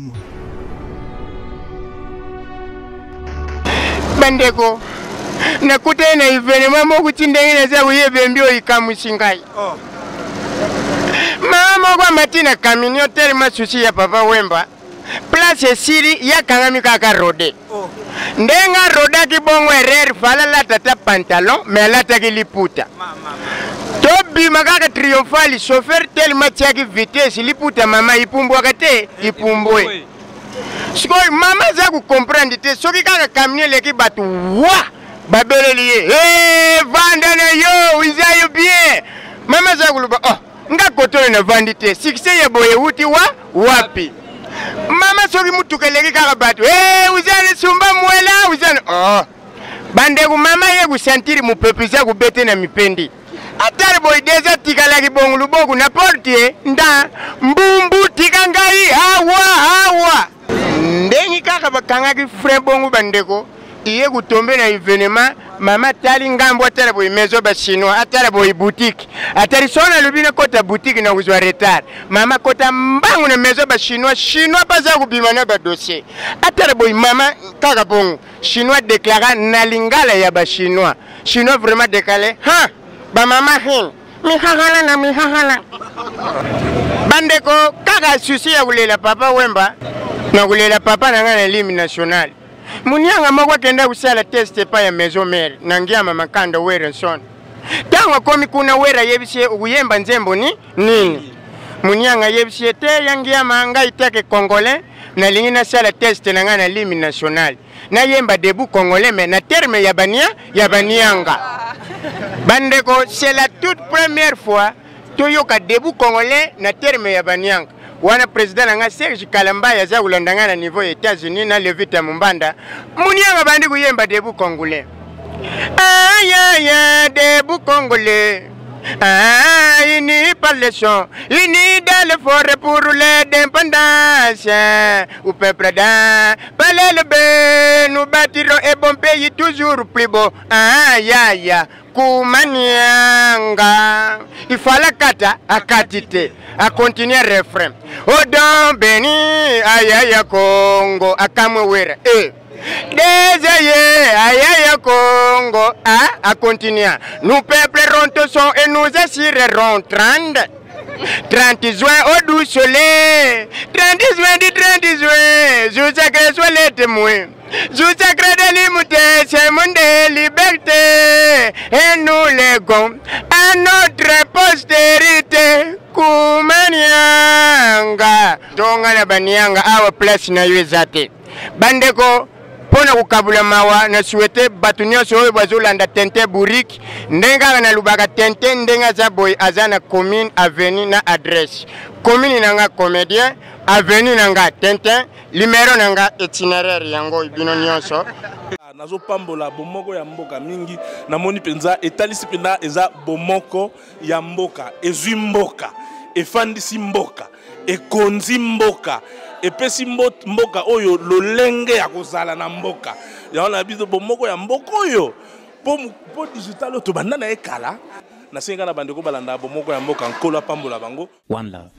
liboma. Bandeko, nakutani na evenema moko ti ndenge naza koyeba embi oyo ekamwisi ngai. Oh. Mama moko amati na camion telema susi ya Papa Wemba, place esili ye akangami kaka rode. Oh. Ndenge arodaki bongo erreur, fala alata ata pantalon mais alataki liputa. Tobima kaka triomphal, chauffeur telema atiaki vitesse, liputa mama ipumbwaka te, ipumbwe. Sikoyo mama aza kocomprendre te, soki kaka camion eleki bato wa babeleli ye, hey, vanda na yo oza yo bien. Mama aza koloba oh, nga kote oyo navandi te, succès ya boye ewuti wa wapi? Mama soki motuka eleki kaka bato, hey, oza na sumba mwela oza na oh. Bandeko, mama ye kosentire mopepe eza kobete na mipendi atali boye deja tikalaki bongo luboku na porte nda mbumbu tika ngai awa awa ndenge kaka bakangaki frein bongo bandeko iye kotombe na evenement. Mama atali ngambo, atala boye maison ba chinois, atala boye boutique, atali so nalobi nakota boutique na kozwa retard. Mama kota mbangu na maison ba chinois, chinois mpe aza kobima na badossier, atala boye mama kaka bongo chinois déclara na lingala ya ba chinois, chinois vraiment décalé ha ba mama hin mihahala na mihahala. Bandeko, kaka susi ya kolela Papa Wemba na kolela papa na ngai na limi national. Munianga moko akenda kosala test epai ya maison mère na Ngiama Makanda Werrason. Ntango akomi kuna, Wera ayebisi ye okoyemba nzembo ni nini? Munianga ayebisi ye te ya Ngiama, ngai take congolais nalingi nasala test na ngai na limi national, nayemba debout congolais mais na terme ya bania ya banianga. Bandeko, c'est la toute première fois toyoka debout congolais na terme ya banianga wana. Président na ngai Serge Kalambayi aza kolanda ngai na niveau ya États-Unis na Levita Mumbanda. Munianga bandi koyemba debout congolais, ayaya debout congolais. Ah, unis par le son, unis dans le forêt pour l'indépendance. Au peuple d'un palais le bé, nous bâtirons un bon pays toujours plus beau. Ah, ya, ya, kumanianga. Il fallait kata, akatite, a continuer refrain. Odon béni, ayaya Congo, akamwe wera. Eh. Désaye, ayaya Congo, a, a continuer. Nous peuplerons tous son et nous assurerons 30. 30 juin au doux soleil, 30 juin du 30 juin, jour sacré soit les témoins. Jour sacré de l'immunité, c'est mon de liberté. Et nous léguons à notre postérité. Kumanianga. Tonga na banianga awa place na yo eza te. Bandeko, mpo na kokabula mawa, na souhaite bato nyonso oyo bazolanda Tintin Bourrique, ndenge kaka nalobaka Tintin ndenge aza boye, aza na commune, avenue na adresse. Commune na nga comédien, avenue na nga Tintin, numero na nga itinéraire yango bino nyonso. Nazopambola bomoko ya mboka mingi, namoni mpenza etalisi mpenza eza bomoko ya mboka, ezwi mboka, efandisi mboka, ekonzi mboka, epesi mboka oyo lolenge ya kozala na mboka yango na biso bomoko ya mboka oyo mpo digital oyo tobanda na ye kala. Nasengi kaka na bandeko balanda bomoko ya mboka, Nkolo apambola bango. One love.